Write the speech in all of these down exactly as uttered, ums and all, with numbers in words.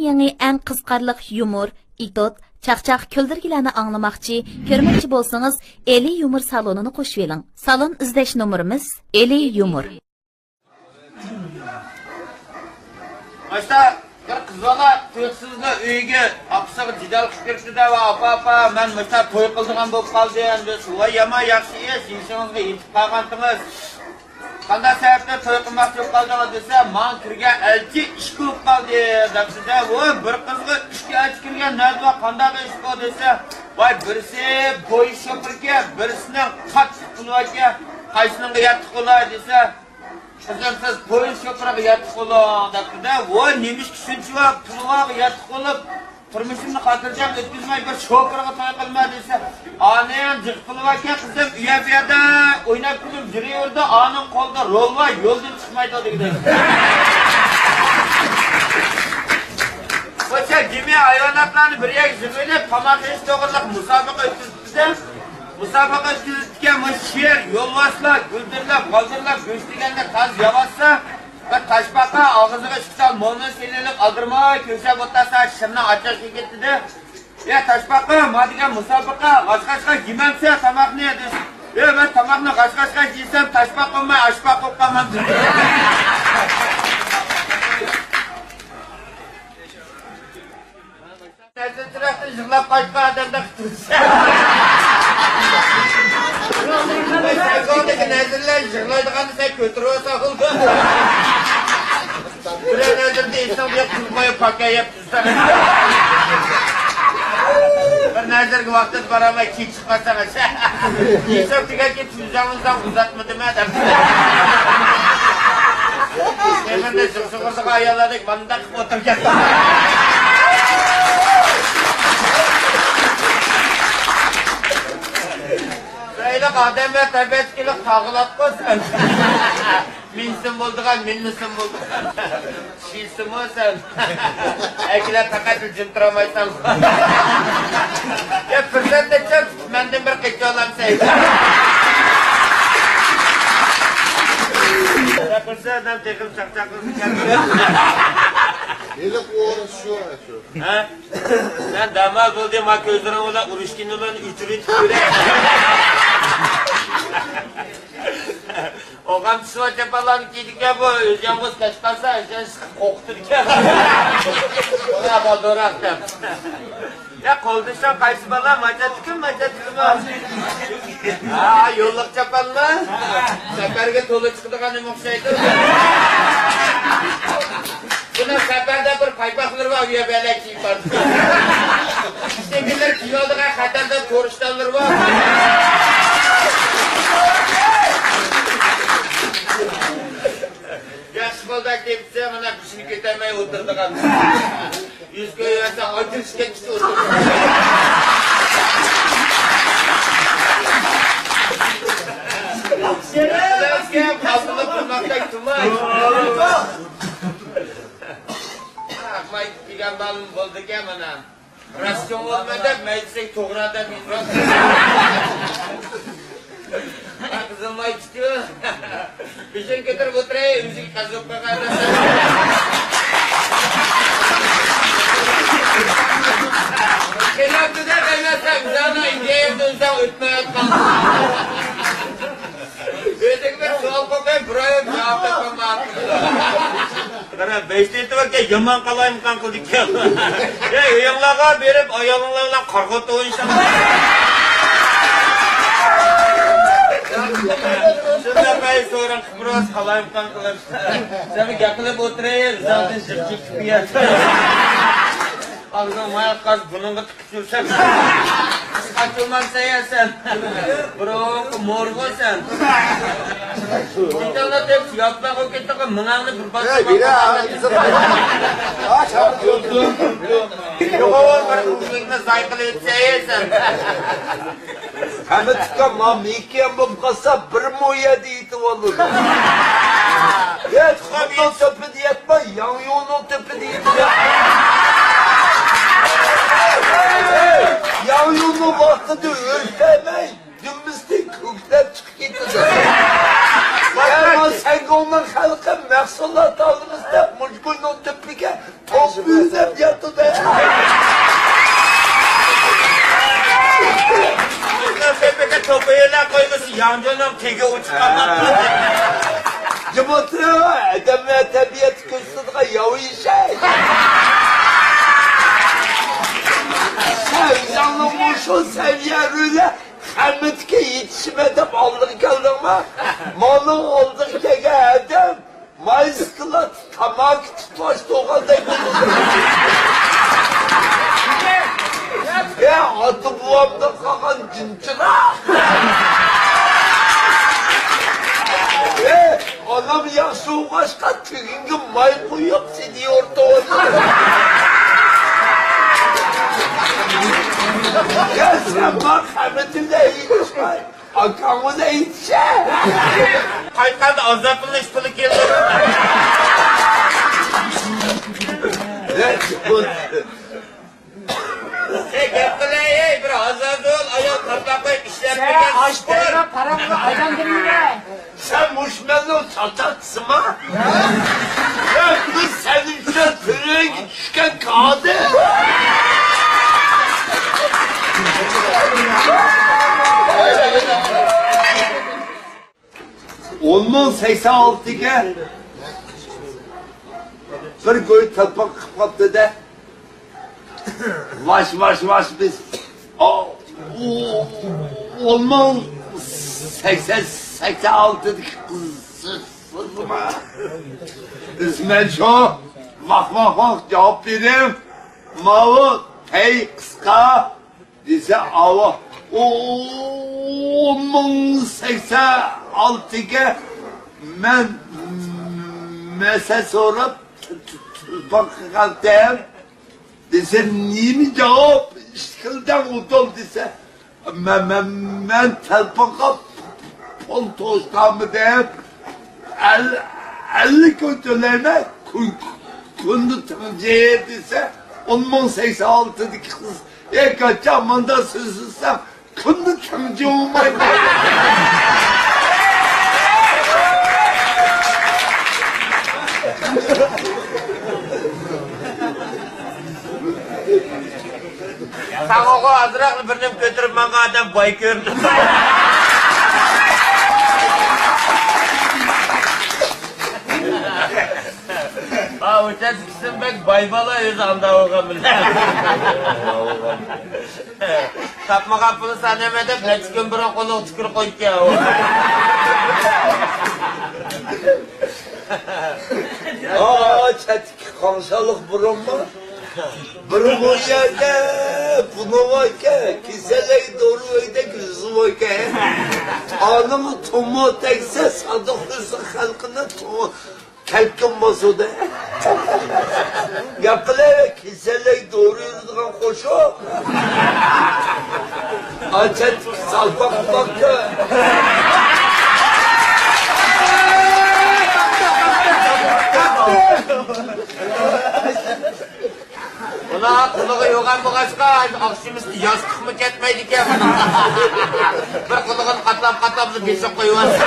يېڭى ئەڭ قىزىقارلىق يۇمۇر، ئېتوت، چاقچاق، كۈلدۈرگىلەرنى ئاڭلىماقچى، كۆرمەكچى بولسىڭىز، ئېلى يۇمۇر سالونىنى قوشۇۋېلىڭ. سالون ئىزدەش نومۇرىمىز ئېلى يۇمۇر. ماشتا بىر قىز بالا تۇيۇقسىزلا ئۆيىگە ئاپىسىغا جېدەل قىلىپ كىرىپتۇ-دە، ۋا ئاپا، ئاپا، مەن ماشتا توي قىلىدىغان بولۇپ قالدىم، دېسە، ۋاي يامان ياخشى ئىش، يېشىڭىزغا يېتىپ قالغانتىڭىز. قانداق سەۋەبتىن توي قىلماقچى بولۇپ قالدىڭىز دېسە، ماڭا كىرگەن ئەلچى ئىش بولۇپ قالدى دەپتۇ-دە. ۋوي، بىر قىزغا ئىككى ئەلچى كىرگەن نەدىۋا، قانداق ئىش بۇ دېسە، ۋاي، بىرسى پويىز شوپۇركەن، بىرسىنىڭ قاتتىق پۇلى باركەن، قايسىنىڭغا ياتلىق بولاي دېسە، قىزىم، سىز پويىز شوپۇرىغا ياتلىق بولۇڭ دەپتۇ-دە. ۋوي، نېمىشقا شۇنچىۋالا پۇلى بارغا ياتلىق بولۇپ، تۇرمۇشۇمنى خاتىرجەم ئۆتكۈزمەي بىر شوپۇرغا توي قىلىمەن دېسە، ئانىڭ جىق پۇلى باركەن، قىزىم، ئۇ يەر بۇ يەردە ئويناپ كۈلۈپ يۈرۈۋېرىدۇ، ئانىڭ قولىدا رول بار، يولدىن چىقمايدۇ دېگۈدەك. بۇ چاغ جىمى ھايۋاناتلارنى بىر يەرگە يىغىۋېلىپ، تاماق يېيىش توغرىلىق مۇسابىقە ئۆتكۈزۈپتىكەن. مۇسابىقە ئۆتكۈزۈپتىكەن، مۇشۇ شىر، يولۋاسلار گۈلدۈرلەپ، غالدىرلاپ گۆش دېگەندە تاز ياۋاتسا، بىر تاشپاقا ئاغزىغا ئىككى تال مولنى سېلىۋېلىپ، ئالدىرىماي كۆشەپ ئولتۇرسا، شىرنىڭ ئاچچىقى كېتىدۇ. يا تاشپاقا، ما دېگەن مۇسابىقە، غاچ-غاچقاچ يېمەمسەن تاماقنى دېسە، يا، مەن تاماقنى غاچ-غاچقاچ يېسەم، تاشپاق بولماي، ئاشپاق بولۇپ قالمامدۇ؟ نەزىر چىراغدىن يىغلاپ قايتقان ئادەمدەك تۇرىسەن. سەن كۆڭلىدىكى نەزىرلەر يىغلايدىغاننى سەن كۆتۈرۈۋالساڭ بولدى. بىرەر نەزىردە ئېسىڭدە يوق، قىلماي پاكا يەپ تۇرساڭ. بىر نەزىرگە ۋاقتىدا بارالماي كېچىكىپ قالساڭ، ئېسىڭ تۈگەتكە تۈزەڭ ئۇزاتمىدىم دەپ. ئېغىردا جىق سۇغۇرتىغا ئاياللاردەك مانداق قىلىپ ئولتۇرغان. سەيلىق ئادەملەر تەبىئەتتىكىلىك تاغىلاتقۇ سەن. مىنسىمۇ بولىدىغان، مىنمىسىمۇ بولىدىغان. چۈشىسىمۇ سەن. ئەكىلەر پەقەت جىم تۇرالمايسەن. يا پىرسەت نەچچە مەندىن بىر قېچىۋالامسەن. يا پىرسەت، مەن تېخىمۇ چاقچاق قىلسا كەلدىم. ھېلىقى ئورۇس شۇ، شۇ. ھە؟ سەن دەمال بولدى، ما كۆزلىرىڭ بىلەن ئۇرۇشكىنىلەرنى ئۆچۈرۈۋېتىپ كۆرەي. ئوغام تىسىۋا چاپانلارنى كىيىدىكەن بۇ، ئۆزى يالغۇز كەچ قالسا، ئىشەنچ قوقۇتىدىكەن. ئۇلار بالدۇرراق دەپ. يا قولدىشىڭ قايسى بالا؟ ماجاتتىكىمۇ، ماجاتتىكىمۇ؟ ھا، يوللۇق چاپانما؟ سەپەرگە تولا چىقىدىغان نېمە ئوخشايدۇ؟ بۇنىڭ سەپەردە بىر پايپاقلىرى بار، ئۇ يەر بەلەن كىيىپ بارىدۇ. ئىشتىن كېلىپ كىيىۋالىدىغان خەتەردە تورۇشتانلىرى بار. ياخشى بالدا كېلىپسە، مانا بېشىنى كۆتەرمەي ئولتۇرىدىغان. يۈز كۆرۈۋەرسە، ئاجرىشىپ كەتكۈچە ئولتۇرىدۇ. ياخشى. قالتىلىق تۇرماقتەك تۇرماي. ئاقماي دېگەن مالىم بولدىكەن مانا. راست چوڭ بولىمەن دەپ، مەيدىسەك توغرا دەپ ئىنراپ. قىزىلماي چىقتى. بېشىنى كۆتۈرۈپ ئولتۇراي، ئۆزىگە قەرز بولۇپ قالغان. قېنىڭ تۈزەپ ئەمەسسەن، ئۆزۈڭنىڭ ئىدىيەڭدە ئۆزۈڭ ئۆتمەيۋاتقان. ئۆزۈڭگە بىر سوئال قويۇپ، بىر ئاي جاۋاب تاپالمايۋاتىمەن. قارا، بەش تېتىۋەككە يامان قالايمىقان قىلدىكەن. يا، ئۆيۈڭلارغا بېرىپ، ئايالىڭلار بىلەن قارىغۇت ئوينىشىڭلار. شۇنداق ئەي سورۇن قىلىپ بىراز قالايمىقان قىلىپ. سەن بىر گەپ قىلىپ ئولتۇرۇۋېرىڭ، ئۆزۈڭدىن جىق چىقىپ كېتىپ. ئاغزىڭ ماياق قاز بۇنىڭغا تىقىپ يۈرسەن. ئاچۇلمامسەن يا سەن. بۇرۇنقى مورغۇ سەن. ئىنشاللا دەپ ياتماق بولۇپ كەتتىڭغۇ، مېڭەڭنى بىر باسسا. يوق، بىر ئۇزۇننى زايە قىلىۋېتىسەن سەن. ھەممە تۇتقان ما مېكىيان بولۇپ قالسا، بىر مو يەردە يېتىۋالىدۇ. يا، تۇخۇمنىڭ تۆپىدە ياتما، ياڭيۇنىڭ تۆپىدە يېتىۋال. ياڭيۇنىڭ ۋاقتىدا ئۆرتەمەي، دۈمبىسىدىن كۆكلەپ چىقىپ كېتىدۇ. يا، ما سەنگۇڭنىڭ خەلقى مەھسۇلات ئالىمىز دەپ، مۇجبۇينىڭ تۆپىگە توپ ئۆزەپ ياتىدۇ. سەن بەكرى توپىيىلەپ قويمىسا، ياڭجۇنىڭ تېگى ئۇچۇپ قالماپتۇ. جىم ئولتۇرۇڭ، ئادەملەر تەبىئەتكە كۆرسىتىدىغان ياۋا ئېشەك. سەن ئۆزۈڭنىڭ مۇشۇ سەۋىيەڭدە خەمىتكە يېتىشىمەن دەپ ئالدىغا كەلدىڭمۇ؟ مانا ئالدىغا كەلگەن ئادەم مايسكىلات تاماكا تۇتاش تۇغاندەك بولدى. ئە، ئاتا بوۋامدىن قالغان جىنچىراق. ئە، ئانام ياخشى ئوقۇغاچقا تۈگۈنگە ماي قۇيۇپ سىدى ئورتۇۋاتىدۇ. يا سەن بار خەمىتىڭدە ھېچ ئاكاڭ ئۇنى ئېيتسە. قايتقاندا ئازابلىنىش پۇلى كېلىدۇ. سەن گەپ قىلەي، بىر ئازادۇل ئايال قاپلاپ قويۇپ ئىشلەپ سەن بەرگەن ئاشپۇرۇڭغا پاراڭغا ئايلاندۇرۇۋېرە. سەن مۇشۇ مەننىڭ چاتاقچىسىما؟ سەن بىز سەن ئۈچۈن تۈرمىگە چۈشكەن كادىر. ئون مىڭ سەكسەن ئالتىگە بىر گۆي تالپاق قىلىپ قاپتۇ-دە. ۋاش، ۋاش، ۋاش، بىز. ئا، ئۇ، ئون مىڭ سەكسەن، سەكسەن ئالتىدىكى قىز. ئىسمەت شو، ۋاھ، ۋاھ، ۋاھ، جاۋاب بېرىڭ. ماۋۇ تەي قىسقا. دېسە، ئاۋۇ ئون مىڭ سەكسەن ئالتىگە مەن مەسە سوراپ تۇرپان قىلغانتىم. دېسە، نېمە جاۋاب ئىشلىدىڭ ئۇدۇل دېسە، مەن، مەن، مەن تەلپانغا پۇل توشتالمىدىم. ئەل-، ئەللىك كۈن تۆلەيمەن، كۈن، كۈندە تىڭ جىر دېسە، ئون مىڭ سەكسەن ئالتىدىكى قىز، ئەي، قاچان مۇنداق سۆزلىسەم، كۈندە تىڭ جىر بولمايدۇ. ساڭىغۇ ئازراقلا بىر نېمە كۆتۈرۈپ ماڭغان ئادەم باي كۆرۈنىدۇ. ھا، ئۇ چەتكىسىم بەك باي بالا ئۆزى ئاندا بولغان بىلەن. تاپمىغان پۇلى سان نېمە دەپ نەچچە كۈن بۇرۇن قولىغا تۈكۈرۈپ قويۇپتىكەن ئۇ. ئا، چەتكى قاڭشاللىق بۇرۇنمۇ؟ بىر بۇ يەردە بۇنىڭ باركەن، كېسەللەرگە دورا ئۆيدەك يۈزى باركەن. ئانىڭ تومۇر تەگسە، سادىق ھۆسن خەلقىنى تو-، كەلكۈن باسىدۇ. گەپ قىلە، كېسەللەرگە دورا يۈرىدىغان قوشۇق. ئاچەتتىكى سالپاق قۇلاقكە. ئۇلار قۇلىقى يوغان بولغاچقا، ئاخشىمىسى ياستۇقمۇ كەتمەيدىكەن. بىر قۇلىقىنى قاتلاپ-قاتلاپ بېسىپ قويۇۋاتىدۇ.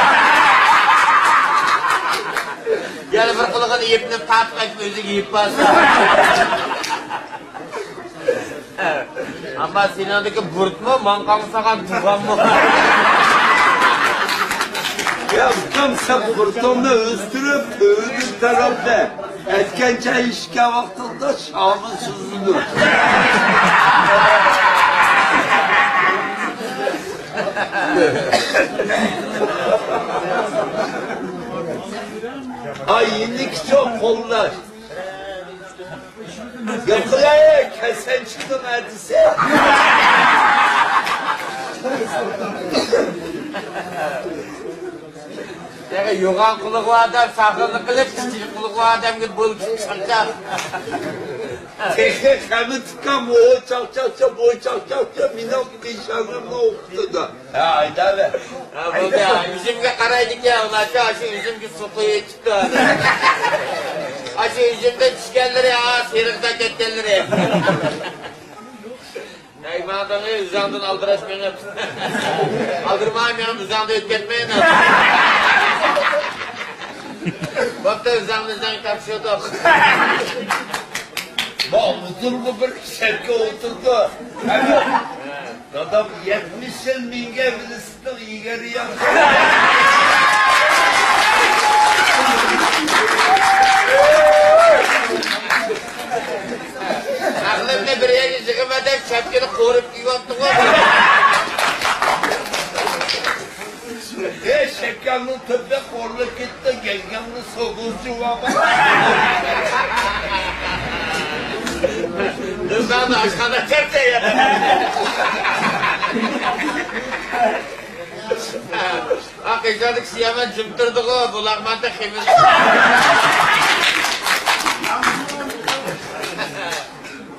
يەنە بىر قۇلىقىنى يېپىنىپ تارتىپ ئېلىپ ئۆزىگە يېپىۋالسا. ئەمما سېنىڭدىكى بۇرۇتمۇ، ماڭقاڭ ساغان تۇغانمۇ؟ يا ئۇكام، سەن بۇرۇتۇڭنى ئۆستۈرۈپ، تۆۋىنى تاراتتى. ئەتكەنچە ئىشكەن ۋاقتىڭدا شامىل سۈزۈلدى. ئاي، يېنىكىچۇ قوللاش. گەپ قىلاي، كەسەنچىكنىڭ ھەدىسى. تېخى يوغان قۇلىقى بار ئادەم ساقىلنى قىلىپ، كىچىك قۇلىقى بار ئادەمگە بولۇپ چاقچاق. تېخى خەمىت ئۇكام ئۇ چاقچاقچە، بۇ چاقچاقچە مېنىڭ پېشانەمنى ئوقۇتىدۇ. ھە، ئايداۋەر. ھە، بولدى، ھە، ئۈزۈمگە قارايدىكەن، ئۇلارچە، ئاشۇ ئۈزۈمگە سۇ قۇيۇۋېتىپتۇ ھازىر. ئاشۇ ئۈزۈمدىن چۈشكەنلىرى، ھا، سېرىقتا كەتكەنلىرى. ھەي، ماڭا دەڭ، ئۆزۈڭدىن ئالدىراش مېڭىپ. ئالدىرىماي مېڭىپ، ئۆزۈڭدىن ئۆتۈپ كەتمەي. بوپتۇ، ئۆزۈڭنى ئۆزۈڭگە تاپشۇردۇق. ما ئۇدۇلغا بىر شەپكە ئولتۇردى. دادام يەتمىش يىل مىنگەن ۋېلىسىپىتنىڭ ئىگىرى ياخشى. ئەقلىمنى بىر يەرگە يىغىمەن دەپ شەپكىنى قورۇپ كىيىۋاپتىغۇ. ئەي، شەپكەڭنىڭ تۆپى قورۇلۇپ كەتتى، گەڭگەڭنى سوغۇزچۇ بابا. دۈمبەڭنى ئاشخانا چەپتە يەنە. ئا، قېشاندىكى سىيامەن جىم تۇردىغۇ، بۇلاغماندا خېمىر.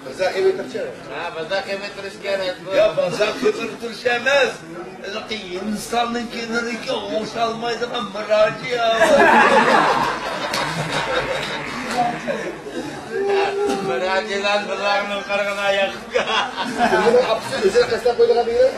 بازار قىممەت تۇرۇشى. ھە، بازار قىممەت تۇرۇشى كېرەك بۇ. يا، بازار قىممەت تۇرۇشى ئەمەس. ھېلىقى ھىندىستاننىڭ كېنىرىكى ئوڭشالمايدىغان مىراجى يا. مىراجىلار بۇلارنىڭ قارىغىنا ياقىپكەن. ئۆزىنىڭ ئاپىسى ئۆزىنى قەستلەپ قويىدىغان دېگەن.